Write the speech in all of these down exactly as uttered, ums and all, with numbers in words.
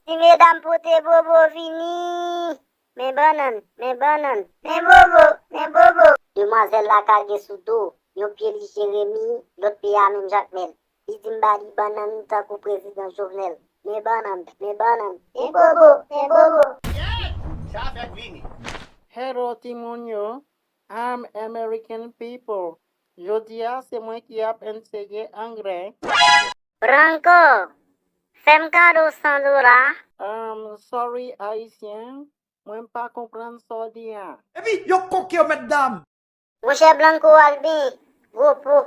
Ti medam pote bobo vini. Men bannann, men bannann. Men bobo, men bobo. Demwazèl la ka gen sou do. Yon pye li Jeremi, lòt pye a menm Jakmèl. Li di m ba li bannann tankou prezidan Jovenel. Men bannann, men bannann. Men bobo, men bobo. Sa fèk vini. Hello timoun yo, I'm American people. Jodi a se mwen ki ap anseye anglè. Branko, fè m kado san dola. Um, sorry Ayisyen, mwen pa konprann sa w di a. Epi yo koke yo mèt dam. Monchè Blanco Albin, gwo po.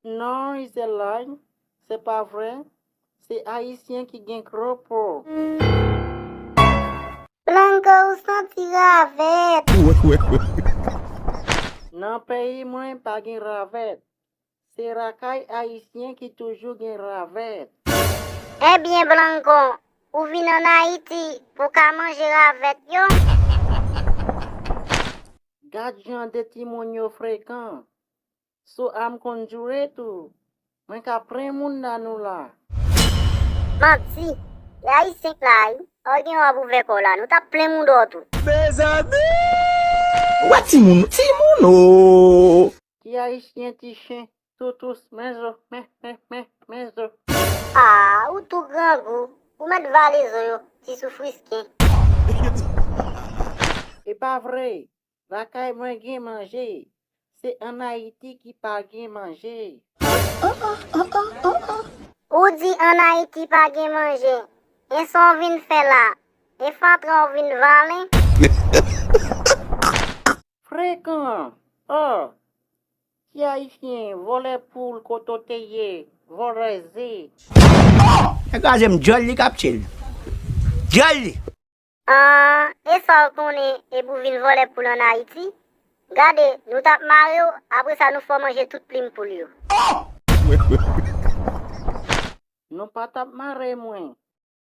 Non, it's a lie. Se pa vre. Se Ayisyen ki gen gwo po. Blanco, ou santi ravèt. Nan peyi mwen pa gen ravèt. Se lakay Ayisyen ki toujou gen ravèt. Ebyen Blanco, ou vin ann Ayiti pou w ka manje ravèt yo? Gad jan de timoun yo frekan. So a m konn joure tou. Mwen ka plen moun nan nou la. Manti. E Ayisyen k la wi. Ou gen wòb ouvè kò w la. Nou t ap plen moun dò tou. Mezanmi! Ou wè timoun, timoun o! Ti Ayisyen ti chen. Toutous, men zo, men, men, men, men zo. Ah, ou tou grangou. Ou mèt vale zo yo, ti soufrisken. E pa vre, lakay mwen gen manje. Se ann Ayiti ki pa gen manje. Ou di ann Ayiti pa gen manje. E sa w vin fè la? E fatra w vin vale? Frekan! Oh! Ti Ayisyen, vòlè poul kote w te ye, vòlè ze. Nèg la je m dyòl li k ap tchil. Dyòl li. Ah, e sa w konnen epi w vin vòlè poul ann Ayiti? Gade, nou t ap mare w, apre sa nou fè w manje tout plim poul yo. Nou pa t ap mare mwen.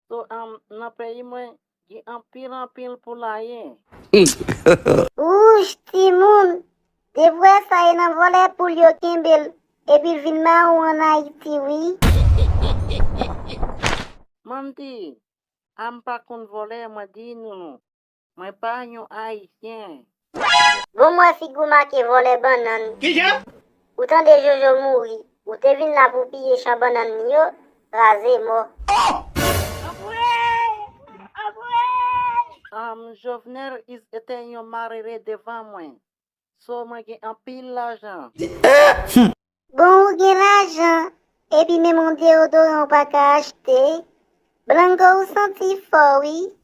So, um, nan peyi mwen, gen anpil anpil poulaye. Wouch, timoun! Depi w wè sa, e nan vòlè poul yo kenbe l, epi l vin mare w ann Ayiti, wi. Manti, a m pa konn vòlè, mwen di nou. Mwen pa yon Ayisyen. Bon, m wè figi w make vòlè bannann. Kijan? Ou tande Jojo mouri, ou te vin la pou w piye chan bannann li yo, kraze mò. Anpwey! Anpwey! Um, Jovenel is te yon malere devan mwen. So mwen gen anpil lajan. Bon, ou gen lajan, epi menm yon deyodoran ou pa ka achte. Blanco, ou santi fò, wi.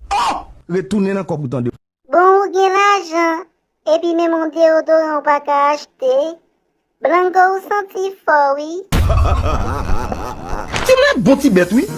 Retounen nan kòb ou tande. Bon, ou gen lajan, epi menm yon deyodoran ou pa ka achte. Blanco, ou santi fò, wi. Ti mwen bon ti bèt, wi.